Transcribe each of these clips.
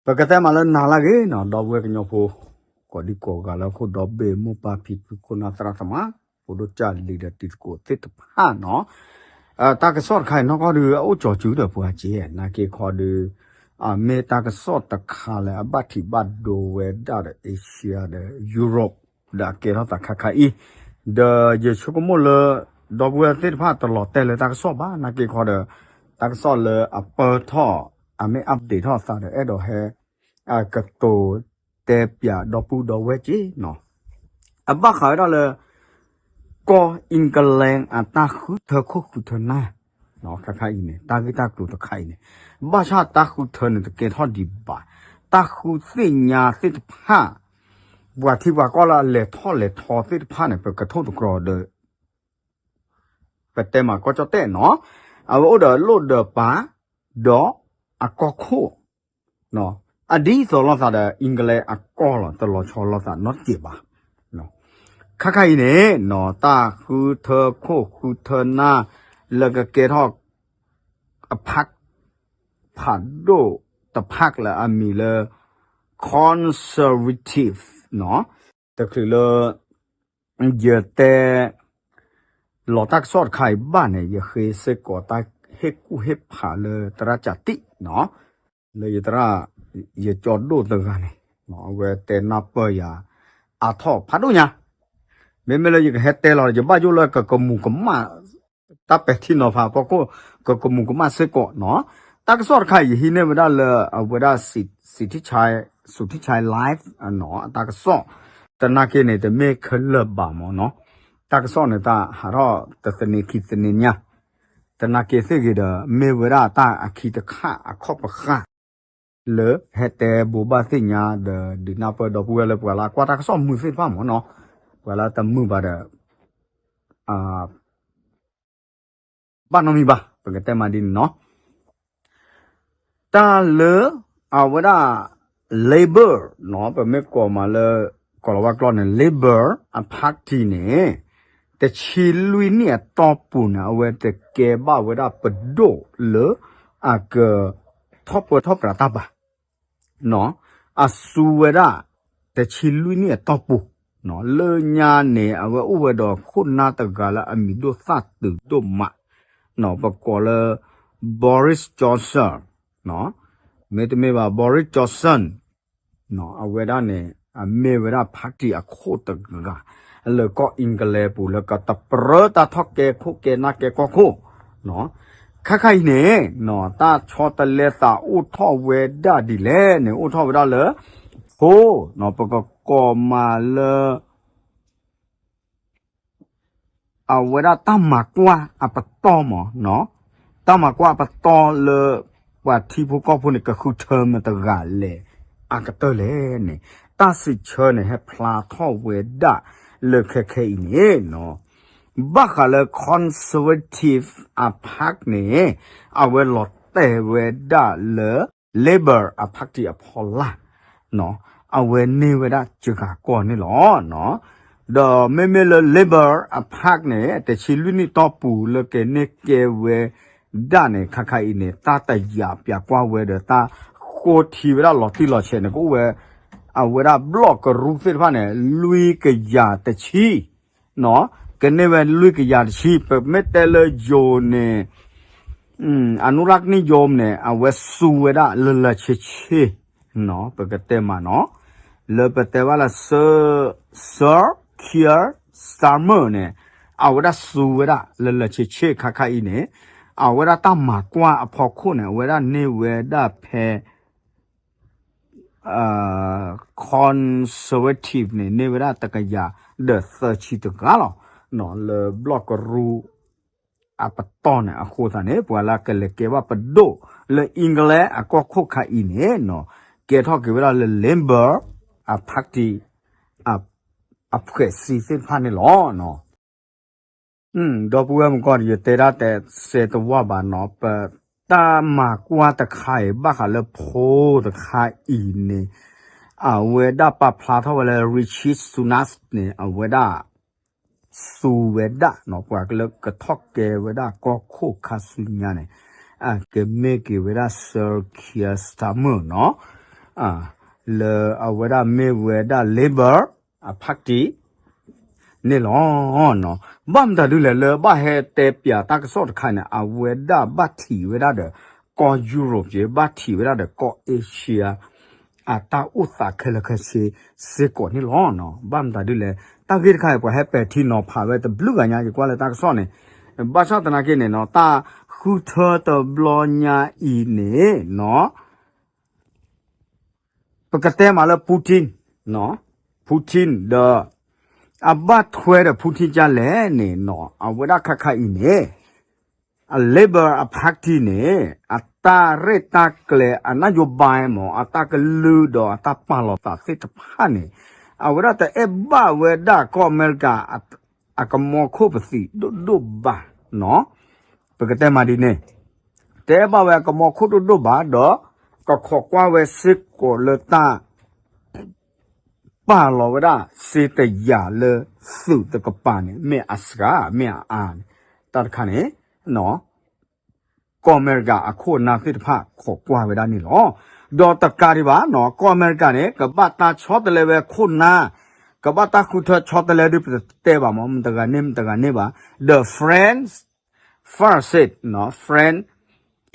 ပကတဲမးလၢနၤလၢအဂ့ၤနီၤ ဒီပုၢ်ဝဲၢ်ကညီဖိ ကိးဒံကိးဂၤလၢဟီၣ်ခိၣ်ဒီဘ့ၣ် မိၢ်ပၢ်ဖံဖု ခိၣ်နၢ်သရၣ်သမါ ဖိဒိၣ်ကၢ်လံၤဒီးတံၤသကိးသ့ၣ်တဖၣ်နီၤ. တၢ်ကစီၣ်တခါအံၤနီၢ်ကီၢ်ဒုး အအိၣ်ကၠီၤစုဒီးပှၤက့ နာ်က့ခီဒုး မ့ၢ်တၢ်ကစီၣ်တခါလၢအဘၣ်ထံးဘၣ်ဒိဝဲဒၣ်ဒီး Asia ဒီး Europe ဒီးအကဲထီၣ်သးခါခါအံၤ ဒီးယဆိကမိၣ်လၢ ဒီပုၢ်ဝဲၢ်သ့ၣ်တဖၣ်တလီၤတဲာ်လၢတၢ်ကစီၣ်ဘၣ် နာ်က့ခီဒီး တၢ်ကစီၣ်လၢအပၢၢ်ထီၣ် အမ့ၢ် update ထီၣ်သးဒီး အဲၣ်ဒိးဟဲ ကတိၤတဲပၠးဒီပုၢ်ဒီဝဲၢ်က့နီၤ. အဘၣ်ဃးဝဲဒၣ်လၢ ကီၢ် England အတၢ်ဃုထၢခိၣ်ဃုထၢနၢ် ခါခါအံၤန့ၣ် တၢ်ဂ့ၢ်တၢ်ကျိၤတခါအံၤန့ၣ် ဘၣ်ဆၣ်တၢ်ဃုထၢန့ၣ်တကဲထီၣ်ဒံးဘၣ် တၢ်ဃုသ့ၣ်ညါသ့ၣ်တဖၣ် ပှၤထံပှၤကီၢ်လၢအလဲၤထီၣ်လဲၤထီသ့ၣ်တဖၣ်န့ၣ် ပကထိၣ်သတြီၤဒီး ပတဲမးကီၢ်ကၠီၣ်တဲၣ်နီၤ အဝဲအိၣ်ဒီးလိၣ်ဒီးပၢ် ဒီးအကီၢ်ခိၣ် အဒ်သိးလိာ်သးဒီး England အကီၢ်လီၤ တလီၤဆီလိာ်သးနီတစဲးဘၣ်. ခါခါအံၤန့ၣ်နီၤ တၢ်ဃုထၢခိၣ်ဃုထၢနၢ် လၢကကဲထီၣ် အဖး ဖးဒိၣ်တဖးလၢအမံၤလၢ conservative နီၤ တချုးလၢ ယတဲ လီၤတၢ်ကစီၣ်တခါအံၤဘၣ်န့ၣ် ယဃ့စ့ၢ်ကီးတၢ်ဟ့ၣ်ကူၣ်ဟ့ၣ်ဖးလၢသရၣ်ကၠးတံၣ်နီၤ လၢယသရၣ် ယကၠီဒိၣ်တဂၤန့ၣ် အဝဲတဲနၢ်ပၢၢ်ယၤ အါထီၣ်ဖးဒိၣ်ညါ မ့မ့ၢ်လၢယကဟဲတဲလီၤ ယဘၣ်ယိၣ်လၢကကမူၤကမၣ် တၢ်ပဲာ်ထံနီၤဖးအဖီခိၣ် ကကမူၤကမၣ်စ့ၢ်ကီးနီၤ. တၢ်ကစီၣ်တခါအံၤ ယဟံးန့ၢ်ဝဲဒၣ်လၢအဝဲဒၣ် စံးထံၣ်ဆဲ live နီၤ အတၢ်ကစီၣ် တနာ်က့န့ၣ် တမ့ၢ်ခဲလၢာ်ဘၣ်မးနီၤ. တၢ်ကစီၣ်န့ၣ် တၢ်ဟးထီၣ်တသန့ၤခံသန့ၤညါ တနာ်က့သ့ၣ်ဂ့ၤဒီး မ့ၢ်ဝဲဒၣ်တၢ်အခံတခါအခီၣ်ပဃၢ် လၢဟဲတဲဘိးဘၣ်သ့ၣ်ညါဒီး ဒုးနၢ်ပၢၢ်ဒီပုၢ်ဝဲၢ်လၢပှၤလၢအကွၢ်တၢ်ကစီၣ်မုာ်သ့ၣ်တဖၣ်မးနီၤ. ပှၤလၢတမုာ်ဘၣ်ဒီး ဘၣ်နီတမံၤဘၣ် ပကတဲမးဒ်န့ၣ်နီၤ. တၢ်လၢ အဝဲဒၣ် Labor နီၤ ပမ့ၢ်ကိးမးလၢ ကိၤလၤဝါကျိာ်န့ၣ် Labor အ party န့ၣ် တဆံလွံၢ်နံၣ်အတီၢ်ပူၤန့ၣ် အဝဲတကဲဘၣ်ဝဲဒၣ်ပဒိၣ်လၢ အက ထီၣ်ပၢထီၣ်ပြးတၢ်ဘၣ် အစူၤဝဲဒၣ် တဆံလွံၢ်နံၣ်အတီၢ်ပူၤ လၢညါန့ၣ် အဝဲအိၣ်ဝဲဒီးခိၣ်နၢ်တဂၤလၢအမံၤဒိၣ်သၣ်တုၤဒိၣ်မး ပကိးလၢ Boris Johnson မ့တမ့ၢ်ဘၣ် Boris Johnson အဝဲဒၣ်န့ၣ် အမ့ၢ်ဝဲဒၣ် party အခိၣ်တဂၤ လၢကီၢ် England ပူၤ လၢကတပြၢတၢ်ထီၣ်ကဲခိၣ်ကဲနၢ်ကဲကီၢ်ခိၣ် ခါခါအံၤန့ၣ် တၢ်ဆီတလဲသးအိၣ်ထီၣ်ဝဲဒၣ်ဒ်လဲၣ်န့ၣ် အိၣ်ထီၣ်ဝဲဒၣ်လၢ ဖိ ပကကိးမးလၢ အဝဲဒၣ်တၢ်မၤကွၢ်အပတီၢ်မး တၢ်မၤကွၢ်အပတီၢ်လၢ ပှၤထံဖိကီၢ်ဖိန့ၣ် ကဃုထၢမတဂၤလဲၣ် အကတၢၢ်လဲၣ်န့ၣ် တၢ်စံးဆၢန့ၣ် ဟဲဖျါထီၣ်ဝဲဒၣ်လၢခဲခဲအံၤန့ၣ် ဘၣ်ဃးလၢ conservative အ party န့ၣ် အဝဲလီၤတဲာ်ဝဲဒၣ်လၢ Labor အ party အဖီလာ် အဝဲန့ၢ်ဝဲဒၣ်စှၤကီၢ်န့ၣ်လီၤ. ဒီးမ့မ့ၢ်လၢ Labor အ party န့ၣ် တဆံလွံၢ်နံၣ်တီၢ်ပူၤလၢကန့ၢ်ကဲဝဲဒၣ်န့ၣ် ခါခါအံၤန့ၣ် တၢ်တယာ်ပၠးကွၢ်ဝဲဒီးတၢ်ဃိထံဝဲဒၣ်လီၤတံၢ်လီၤဆဲးန့ၣ် ကအိၣ်ဝဲ အဝဲဒၣ်ဘျီၣ်ကရူၢ်သ့ၣ်တဖၣ်န့ၣ် လွံၢ်ကယၤတဆံ ကန့ၢ်ဝဲလွံၢ်ကယၤတဆံ ပမ့ၢ်တဲလၢယိၤန့ၣ် အနူရၢ်ကနံၣ်ယိၤန့ၣ် အဝဲစူၤဝဲဒၣ်လၢလၢဆ့ဆ့ ပကတဲမးနီၤ လၢပတဲဘၣ်လၢ Sir Keir Starmer န့ၣ် အဝဲဒၣ်စူၤဝဲဒၣ်လၢလၢဆ့ဆ့ ခါခါအံၤန့ၣ် အဝဲဒၣ်တၢ်မၤကွၢ်အဖီခိၣ်န့ၣ် အဝဲဒၣ်န့ၢ်ဝဲဒၣ်ဖဲ conservative န့ၣ် န့ၢ်ဝဲဒၣ်တကယၤဒီးသၢဆံတဂၤလီၤ. လၢဘျီၣ်ကရူၢ်အပတီၢ်န့ၣ် အဃိသတးန့ၣ် ပှၤလၢကလဲၤကဲဘၣ်ပဒိၣ်လၢ England အကီၢ်ခိၣ်ခါအံၤန့ၣ် ကဲထီၣ်က့ၤဝဲဒၣ်လၢ Labor အ party အ အဖွဲ့အစည်း သ့ၣ်တဖၣ်န့ၣ်လီၤ. ဒီပုၢ်ဝဲၢ်မုၣ်ကီၢ် ယတဲဒၣ်တဲစဲတဝၢ်ဘၣ်နီၤ ပတၢ်မၤကွၢ်တခါအံၤ ဘၣ်ဃးလၢဖိတခါအံၤန့ၣ် အဝဲဒၣ်ပာ်ဖျါထီၣ်ဝဲလၢ Rishi Sunak န့ၣ် အဝဲဒၣ် စူၤဝဲဒၣ်နီၤ ပှၤလၢကထီၣ်ကဲဝဲဒၣ်ကီၢ်ခိၣ်ခါဆူညါန့ၣ် အကမ့ၢ်က့ၤဝဲဒၣ် Sir Keir Starmer နီၤ. လၢအဝဲဒၣ်မ့ၢ်ဝဲဒၣ် Labor အ party န့ၣ်လီၤ. ဘၣ်မတၤဒုလဲၣ် လၢဘၣ်ဟဲတဲပၠးတၢ်ကစီၣ်တခါန့ၣ် အဝဲဒၣ်ဘၣ်ထံးဝဲဒၣ်ဒီး ကီၢ်ယူရိးပူၤ ဘၣ်ထံးဝဲဒၣ်ဒီးကီၢ်အ့ရှံယါ အတၢ်အိၣ်သးခဲလၢာ်ခဲဆ့စ့ၢ်ကီးန့ၣ်လီၤ. ဘၣ်မတၤဒုလဲၣ် တၢ်ဂ့ၢ်တခါအံၤ ပှၤဟဲပဲာ်ထံနီၤဖးဝဲတဘျုးဂၤညါ ယကွၢ်လၢတၢ်ကစီၣ်န့ၣ် ဘၣ်ဆၣ်သနာ်က့န့ၣ်နီၤ တၢ်ဃုထၢတဘျီညါအံၤန့ၣ်နီၤ ပကတဲမးလၢ Putin, Putin ဒီး အဘၣ်ထွဲဒီး Putin ကလဲၣ်န့ၣ်နီၤ အဝဲဒၣ်ခါခါအံၤန့ၣ် အ Labor အ party န့ၣ် အတၢ်ရဲၣ်တၢ်ကျဲၤ အ นโยบาย မ့ၢ် အတၢ်ကလုၢ်ဒီးအတၢ်ပာ်လီၤသးသ့ၣ်တဖၣ်န့ၣ် အဝဲဒၣ်တအဲၣ်ဘၣ်ဝဲဒၣ်ကီၢ်အမဲရကၤ အကမီၤခိၣ်ပသံးဒိၣ်ဒိၣ်ဘၣ်နီၤ ပကတဲမးဒ်န့ၣ် တအဲၣ်ဘၣ်ဝဲအကမီၤခိၣ်ဒိၣ်ဒိၣ်ဘၣ်ဒီး ကခိးကွၢ်ဝဲစ့ၢ်ကီးလၢတၢ် ပာ်လီၤဝဲဒၣ်စ့တယာ်လၢသုးတကပၤန့ၣ် မ့ၢ်အစှၤ မ့ၢ်အအါန့ၣ် တၢ်တခါန့ၣ် ကီၢ်အမဲရကၤအခိၣ်အနၢ်သ့ၣ်တဖၣ်ခိးကွၢ်ဝဲဒၣ်န့ၣ်လီၤ. ဒီးတကးဒံးဘၣ်နီၤ ကီၢ်အမဲရကၤန့ၣ် ကဘၣ်တၢ်ဆီတလဲဝဲခိၣ်နၢ် ကဘၣ်တၢ်ဃုထၢဆီတလဲဒုးပတတဲဘၣ်မ့ၢ် မတဂၤန့ၣ် မတဂၤန့ၣ်ဘၣ် ဒီး France France France France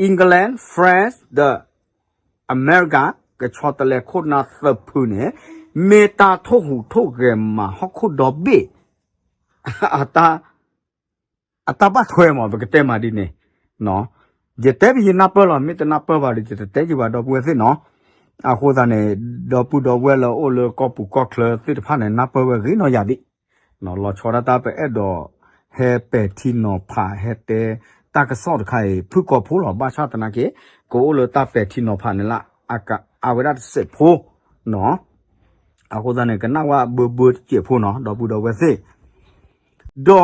England France ဒီး အမဲရကၤ ကဆီတလဲခိၣ်နၢ်သၢဖုန့ၣ် မ့ၢ်တၢ်ထိၣ်ဟူးထိၣ်ဂဲၤမၤဟီၣ်ခိၣ်ဒီဘ့ၣ် အတၢ် အတၢ်ဘၣ်ထွဲမ့ၢ် ပကတဲမးဒ်န့ၣ် ယတဲပယနၢ်ပၢၢ်လီၤ မ့ၢ်တနၢ်ပၢၢ်ဘၣ်ဒီး ယတတဲယဘၣ်ဒီပုၢ်ဝဲၢ်သ့ၣ်နီၤ အဃိသတးန့ၣ် ဒီပုၢ်ဒီဝဲၢ်လၢအိၣ်လၢကီၢ်ပူၤကီၢ်ချၢသ့ၣ်တဖၣ်န့ၣ် နၢ်ပၢၢ်ဝဲဂ့ၤနီၢ်ယၤဒံး လီၤဆီဒၣ်တၢ်ပအဲၣ်ဒိး ဟဲပဲာ်ထံနီၤဖး ဟဲတဲတၢ်ကစီၣ်တခါအံၤ ဖုၣ်ကိာ်ဖိလီၤ ဘၣ်ဆၣ်သနာ်က့ ကအိၣ်လၢတၢ်ပဲာ်ထံနီၤဖးန့ၣ်လၢ အဝဲဒၣ်တစဲးဖိနီၤ အဃိသတးန့ၣ် ကနၣ်ဝဲဘၢဘၢတစဲးဖိနီၤ ဒီပုၢ်ဒီဝဲၢ်သ့ၣ် ဒီး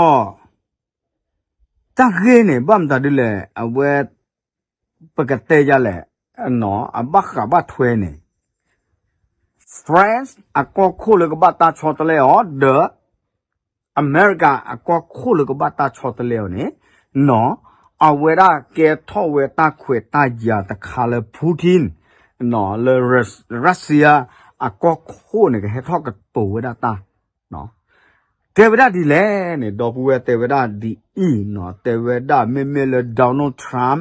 တၢ်ဂ့ၢ်န့ၣ် ဘၣ်မတၤဒ်လဲၣ် အဝဲ ပကတဲယၤလဲၣ် အဘၣ်ဃးဘၣ်ထွဲန့ၣ် France အကီၢ်ခိၣ်လၢကဘၣ်တၢ်ဆီတလဲအီၤ ဒီး အမဲရကၤအကီၢ်ခိၣ်လၢကဘၣ်တၢ်ဆီတလဲအီၤန့ၣ် နီၤ အဝဲဒၣ်ကဲထီၣ်ဝဲတၢ်ခွဲးတၢ်ယာ်တခါလၢ Putin နီၤ လၢ Russia အကီၢ်ခိၣ်န့ၣ် ကဟဲထီၣ်ကတိၤဝဲဒၣ်တၢ် တဲဝဲဒၣ်ဒ်လဲၣ်န့ၣ် ဒီပုၢ်ဝဲၢ်တဲဝဲဒၣ်ဒ်အံၤနီၤ တဲဝဲဒၣ်မ့မ့ၢ်လၢ Donald Trump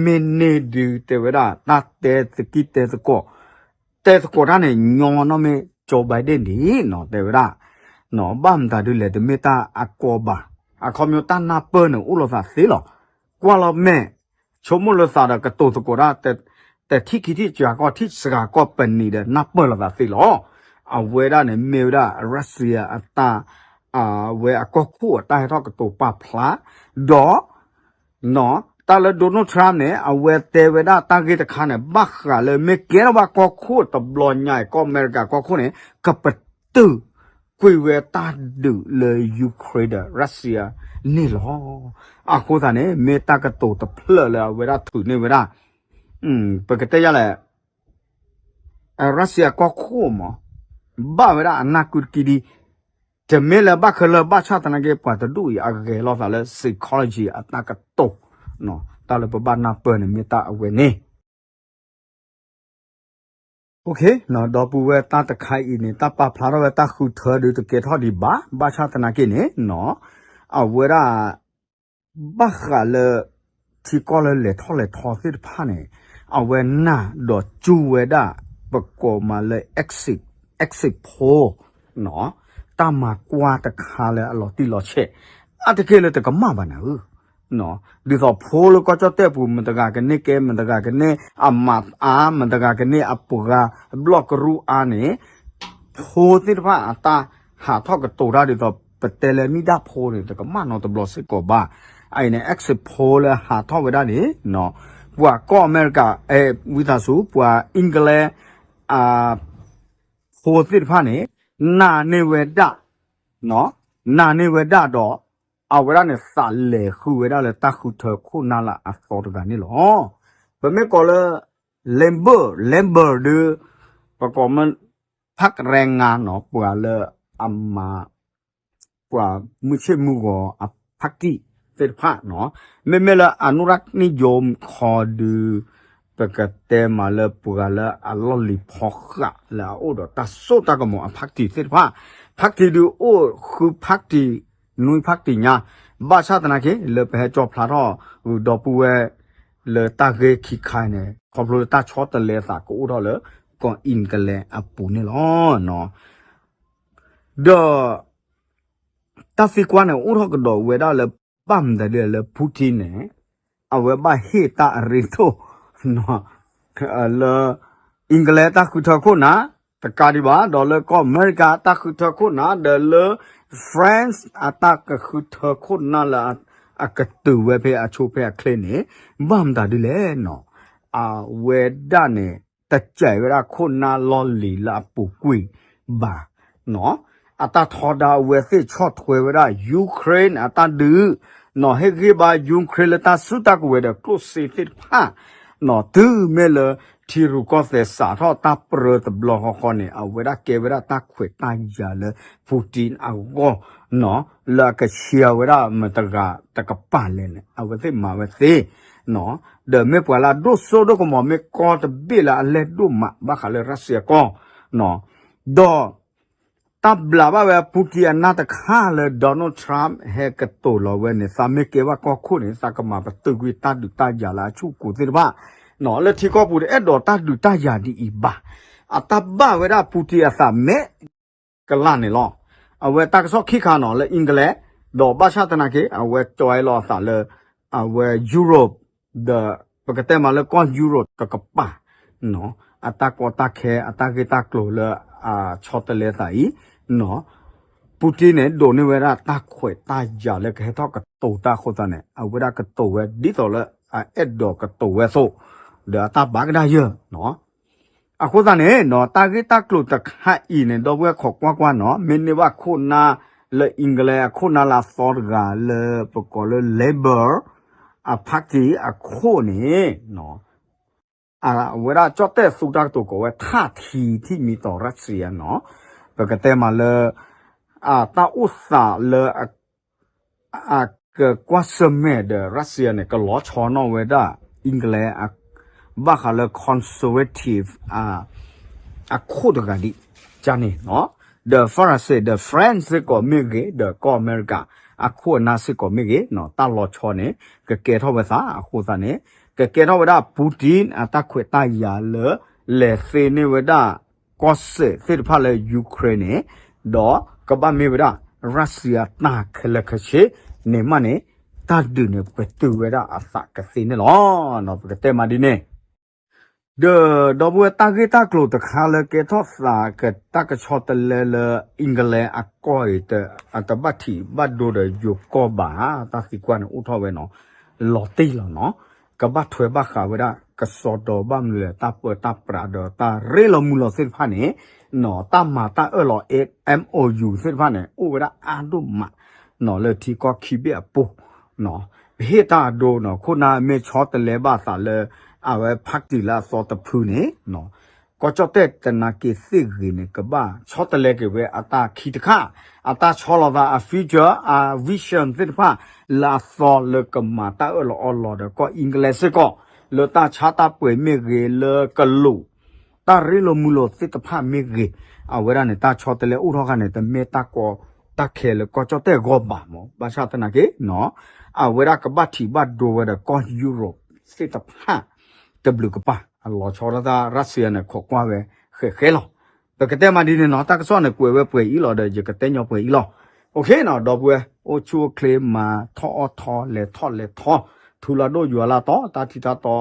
မ့ၢ်န့ၢ်ဒုး တဲဝဲဒၣ်တၢ်တဲသကံၢ်တဲသကိး တဲသကိးတၢ်န့ၣ် ညီနီၢ်မ့ၢ် Joe Biden န့ၣ်နီၤ တဲဝဲဒၣ် ဘၣ်မတၤဒုလဲၣ် တမ့ၢ်တၢ်အကီဘၣ် အခီပညီတၢ်နၢ်ပၢၢ်န့ၣ် အိၣ်လိာ်သးသ့လီၤ ကွၢ်လီၤမဲာ် ဆိကမိၣ်လၢသးဒီးကတိၤသကိးတၢ် တထံၣ်ခံထံၣ်စှၤကီၢ် ထံၣ်စှၤကီၢ်ပနံၤဒီး နၢ်ပၢၢ်လိာ်သးသ့လီၤ အဝဲဒၣ်န့ၣ် မ့ၢ်ဝဲဒၣ် Russia အတၢ် အဝဲအကီၢ်ခိၣ်အတၢ်ဟဲထီၣ်ကတိၤပာ်ဖျါ ဒီး တၢ်လၢ Donald Trump န့ၣ် အဝဲတဲဝဲဒၣ်တၢ်ဂ့ၢ်တခါန့ၣ် ဘၣ်ဃးလၢမ့ၢ်ကဲထီၣ်ဘၣ်ကီၢ်ခိၣ်တဘျီညါအံၤ ကီၢ်အမဲရကၤကီၢ်ခိၣ်န့ၣ် ကပတုာ်ကွံာ်ဝဲတၢ်ဒုးလၢ Ukraine ဒီး Russia န့ၣ်လီၤ. အဃိသတးန့ၣ် မ့ၢ်တၢ်ကတိၤတဖျၢၣ်လၢအဝဲဒၣ်ထုးန့ၢ်ဝဲဒၣ် ပကတဲယၤလဲၣ် Russia ကီၢ်ခိၣ်မး ဘၣ်ဝဲဒၣ်အနၢ်ကုတကံဒံ တမ့ၢ်လၢဘၣ်ခဲလၢာ် ဘၣ်ဆၣ်သနာ်က့ ပှၤတဒူၣ်အံၤ အဂဲၤလိာ်သးလၢ psychology အတၢ်ကတိၤ တၢ်လၢပဘၣ်နၢ်ပၢၢ်န့ၣ် မ့ၢ်တၢ်အဝဲန့ၣ် ဒီပုၢ်ဝဲၢ်တၢ်တခါအံၤန့ၣ် တၢ်ပာ်ဖျါထီၣ်ဝဲတၢ်ဃုထၢဒုးတကဲထီၣ်ဒံးဘၣ်, ဘၣ်ဆၣ်သနာ်က့န့ၣ် အဝဲဒၣ် ဘၣ်ဃးလၢ ထံကီၢ်လၢလဲၤထီၣ်လဲၤထီသ့ၣ်တဖၣ်န့ၣ် အဝဲနာ်ဒီးစူၢ်ဝဲဒၣ် ပကိးမးလၢ exit, exit poll တၢ်မၤကွၢ်တခါလၢအလီၤတံၢ်လီၤဆဲး အါတက့ၢ်လၢတကမၣ်ဘၣ်နၤဧၢ ဒ်သိး poll လၢကီၢ်ကၠီၣ်တဲၣ်ပူၤ မတဂၤကန့ၢ်ကဲ မတဂၤကန့ၢ်အမးအါ မတဂၤကန့ၢ်အပှၤ ဘျီၣ်ကရူၢ်အါန့ၣ် poll သ့ၣ်တဖၣ်အတၢ်ဟးထီၣ်ကတိၤတၢ်ဒ်သိး ပတဲလၢမ့ၢ်ဒၣ် poll န့ၣ် တကမၣ်နီတဘျီစ့ၢ်ကီးဘၣ်. အအံၤန့ၣ် exit poll လၢဟးထီၣ်ဝဲဒၣ်န့ၣ် ပှၤကီၢ်အမဲရကၤ ဝံသးစူၤ ပှၤ England အ poll သ့ၣ်တဖၣ်န့ၣ် နာ်န့ၢ်ဝဲဒၣ် နာ်န့ၢ်ဝဲဒၣ်ဒီး အဝဲဒၣ်န့ၣ် သးလဲၤဃုဝဲဒၣ်လၢတၢ်ဃုထၢခိၣ်နၢ်လၢအသီတဂၤန့ၣ်လီၤ. ပမ့ၢ်ကိးလၢ Labor, Labor ဒီး ပကိးမ့ၢ် ဖၣ်ကရဲငါနီၤ ပှၤလၢအမၤ ပှၤမုၢ်ဆ့ၣ်မုၢ်ဂီၤအဖါတံၢ်သ့ၣ်တဖၣ်နီၤ မ့မ့ၢ်လၢအနူရၣ်နံၣ်ယိၤခီဒုး ပကတဲမးလၢပှၤလၢအလီၢ်လံၤဖီဃးလၢအအိၣ်ဒီးတၢ်စိတၢ်ကမီၤအ party သ့ၣ်တဖၣ်, party ဒုးအိၣ်ဃု party နွံ party ညါ, ဘၣ်ဆၣ်သနာ်က့ လၢပဟဲကၠီဖျါထီၣ်ဂုာ်ဒီပုၢ်ဝဲၢ် လၢတၢ်ဂ့ၢ်ခံခါန့ၣ် ခီဖျိလၢတၢ်ဆီတလဲသးကအိၣ်ထီၣ်လၢ ကီၢ်အ့ကလဲအပူၤန့ၣ်လီၤ. ဒီး တၢ်သံကွၢ်န့ၣ် အိၣ်ထီၣ်ကဒီးဝဲဒၣ်လၢ ဘၣ်မတၤဒ်လဲၣ်လၢ Putin န့ၣ် အဝဲဘၣ်ဟ့ၣ်တၢ်အရ့ဒိၣ် လၢ အ့ကလဲတၢ်ဃုထၢခိၣ်နၢ် တကးဒံးဘၣ် ဒီးလၢကီၢ်အမဲရကၤတၢ်ဃုထၢခိၣ်နၢ် ဒီးလၢ France အတၢ်ကဃုထၢခိၣ်နၢ်လၢ အကတုၤဝဲဖဲအဆိဖဲအချ့န့ၣ် ဘၣ်မတၤဒ်လဲၣ်နီၤ. အဝဲဒၣ်န့ၣ် တစဲးဝဲဒၣ်ခိၣ်နၢ်လီၢ်လံၤလၢအပူၤကွံာ်ဘၣ်နီၤ. အတၢ်ထီဒါအဝဲသ့ၣ်ဆီၣ်ထွဲဝဲဒၣ် Ukraine အတၢ်ဒုးနီၤ, ဟ့ၣ်ဂံၢ်ဘါ Ukraine လၢတၢ်စုတၢ်ကဝဲၤဒီးကျိၣ်စ့သ့ၣ်တဖၣ်နီၤ, တုၤမ့ၢ်လၢထံရူၢ်ကီၢ်သဲးစးထီၣ်တၢ်ပြၢတဘျီဃီဃီန့ၣ် အဝဲဒၣ်ကဲဝဲဒၣ်တၢ်ခွဲးတၢ်ယာ်လၢ Putin အဂီၢ်နီၤ, လၢအကဆှၢဝဲဒၣ်မတၤတဂၤတကပၤလဲၣ်န့ၣ် အဝဲသ့ၣ်မၤဝဲသ့နီၤ. ဒီးမ့ၢ်ပှၤလၢအဒိၣ်စိဒိၣ်ကမီၤ မ့ၢ်ကီၢ်တဘ့ၣ်လၢအလဲၢ်ဒိၣ်မး ဘၣ်ဃးလၢ Russia ကီၢ်နီၤ, ဒီး တၢ်ဘျးဘၣ်ဝဲ Putin အနၢ်တခါလၢ Donald Trump ဟဲကတိၤလီၤဝဲန့ၣ် သးမ့ၢ်ကဲဘၣ်ကီၢ်ခိၣ်န့ၣ် သးကမၤပတုာ်ကွံာ်တၢ်ဒုးတၢ်ယၤလၢအဆူၣ်ကိၤသ့ၣ်တဖၣ် လၢထံကီၢ်ပူၤတအဲၣ်ဒိးတၢ်ဒုးတၢ်ယၤဒ်အံၤဘၣ်. အတၢ်ဘၣ်ဝဲဒၣ် Putin အသးမဲာ်ကလၢ်န့ၣ်လီၤ. အဝဲတၢ်ကစီၣ်ခံခါနီၤ လၢ England ဒီးဘၣ်ဆၣ်သနာ်က့ အဝဲကၠီလီၤအသးလၢ အဝဲ Europe ဒီးပကတဲမးလၢကီၢ် Europe တကပၤ အတၢ်ကီတၢ်ခဲ အတၢ်ဂ့ၢ်တၢ်ကျိၤလၢ အဆီတလဲသးအံၤ Putin န့ၣ် ဒိးန့ၢ်ဝဲဒၣ်တၢ်ခွဲးတၢ်ယာ်လၢကဟဲထီၣ်ကတိၤတၢ်အဃိသတးန့ၣ် အဝဲဒၣ်ကတိၤဝဲဒ်သိးလၢအအဲၣ်ဒိးကတိၤဝဲအသိး ဒီးအတၢ်ဘၣ်ကဒါယၢ်နီၤ. အဃိသတးန့ၣ်နီၤ တၢ်ဂ့ၢ်တၢ်ကျိၤတခါအံၤန့ၣ် ဒီပုၢ်ဝဲၢ်ခိးကွၢ်ကွၢ်နီၤ မ့ၢ်န့ၢ်ဘၣ်ခိၣ်နၢ်လၢ England အခိၣ်နၢ်လၢအသီတဂၤလၢပကိးလၢ Labor အ party အခိၣ်န့ၣ် အဝဲဒၣ်ကၠီၣ်တဲၣ်သူတၢ်ကတိၤကိးဝဲ ထၣ်ထံထံၣ်မံတီၤ Russia နီၤ ပကတဲမးလၢ အတၢ်အိၣ်သးလၢ အကကွၢ်ဆၢၣ်မဲာ်ဒီး Russia န့ၣ် ကလီၤဆီနီၣ်ဝဲဒၣ် England ဘၣ်ဃးလၢ conservative အခိၣ်တဂၤဒ်န့ၣ်နီၤ ဒီး France ဒီး France စ့ၢ်ကီးမ့ၢ်ဂ့ၤ ဒီးကီၢ်အမဲရကၤ အခိၣ်အနၢ်စ့ၢ်ကီးမ့ၢ်ဂ့ၤနီၤ တၢ်လီၤဆီန့ၣ် ကကဲထီၣ်ဝဲသးအဃိသတးန့ၣ် ကကဲထီၣ်ဝဲဒၣ် Putin အတၢ်ခွဲးတၢ်ယာ်လၢ လဲၤသ့န့ၢ်ဝဲဒၣ် ကီၢ်စဲၣ်သ့ၣ်တဖၣ်လၢ Ukraine န့ၣ် ဒီးကဘၣ်မ့ၢ်ဝဲဒၣ် Russia တၢ်ခဲလၢာ်ခဲဆ့န့ၣ်မးန့ၣ် တၢ်ဒုးန့ၣ်ပတုာ်ဝဲဒၣ်အသးကသ့န့ၣ်လီၤ. ပကတဲမးဒ်န့ၣ် ဒီးဒီပုၢ်ဝဲၢ်တၢ်ဂ့ၢ်တၢ်ကျိၤတခါလၢကဲထီၣ်သးကတၢ်ကဆီတလဲလၢ England အကီၢ်အံၤ အတဘၣ်ထံးဘၣ်ဒိဒီးယိၤကီၢ်ဘၣ် တၢ်သံကွၢ်န့ၣ်အိၣ်ထီၣ်ဝဲနီၤ လီၤတံၢ်လီၤနီၤ ကဘၣ်ထွဲဘၣ်ဃးဝဲဒၣ် ကစီဒီဘၣ်မနုၤလဲၣ် တၢ်ပၢတၢ်ပြးဒီးတၢ်ရ့လိာ်မုာ်လိာ်သ့ၣ်တဖၣ်န့ၣ်နီၤ တၢ်မၤတၢ်အၢၣ်လီၤ MOU သ့ၣ်တဖၣ်န့ၣ် အိၣ်ဝဲဒၣ်အါဒိၣ်မးနီၤ လၢထံကီၢ်ခံဘ့ၣ်အပူၤနီၤ ပဟ့ၣ်တၢ်အဒိနီၤ ခိၣ်နၢ်မ့ၢ်ဆီတလဲဘၣ်သးလၢ အဝဲ party လၢအသီတဖုန့ၣ်နီၤ ကီၢ်ကၠီၣ်တဲၣ်တနာ်က့ၤသ့ၣ်ဂ့ၤန့ၣ် ကဘၣ်ဆီတလဲက့ၤဝဲအတၢ်ခံတခါ အတၢ်ဆီလီၤသး အ future အ vision သ့ၣ်တဖၣ် လၢအသီလၢကမၤတၢ်အၢၣ်လီၤအီလီၤဒီးကီၢ် England စ့ၢ်ကီး လၢတၢ်ဆါတၢ်ပှ့ၤမ့ၢ်ဂ့ၤ လၢကလူး တၢ်ရ့လိာ်မုာ်လိာ်သ့ၣ်တဖၣ်မ့ၢ်ဂ့ၤ အဝဲဒၣ်န့ၣ် တၢ်ဆီတလဲအိၣ်ထီၣ်ခါန့ၣ် တမ့ၢ်တၢ်ကီတၢ်ခဲလၢကီၢ်ကၠီၣ်တဲၣ်အဂီၢ်ဘၣ်မး ဘၣ်ဆၣ်သနာ်က့နီၤ အဝဲဒၣ်ကဘၣ်ထံးဘၣ်ဒိဝဲဒီးကီၢ် Europe သ့ၣ်တဖၣ် တဘျုးကပၤ အလီၤဆီဒၣ်တၢ် Russia န့ၣ် ခိးကွၢ်ဝဲဃဲးဃဲးလီၤ. ပကတဲမးဒ်န့ၣ်နီၤ တၢ်ကစီၣ်န့ၣ် ကွဲးဝဲပှဲၤအံၤလီၤဒီး ယကတဲညီပှဲၤအံၤလီၤ. OK နီၤ ဒီပုၢ်ဝဲၢ် အိၣ်ဆူၣ်အိၣ်ချ့မၤထီၣ်အီၣ်ထီၣ် လဲၤထီၣ်လဲၤထီ ထူလၢဒိၣ်ယွၤလၢတီ တၢ်ထံတၢ်တီ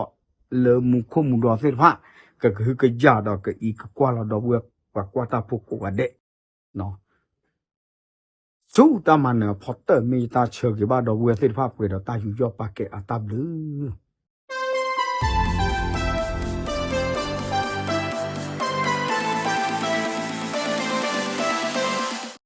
လၢမူခိၣ်မူဒီသ့ၣ်တဖၣ် ကကဟုကယာ်ဒီးကအံးကကွၢ်လီၤ ဒီပုၢ်ဝဲၢ် ပှၤကွၢ်တၢ်ဖိကိးဂၤဒဲး ဆူတၢ်မၤနၢၤအဖီတၢၢ် မ့ၢ်ယတၢ်ဆၢဂ့ၤဘၣ်ဒီပုၢ်ဝဲၢ်သ့ၣ်တဖၣ်ပှဲၤဒီးတၢ်ယူးယီၣ်ပာ်ကဲအတၢ်ဘျုး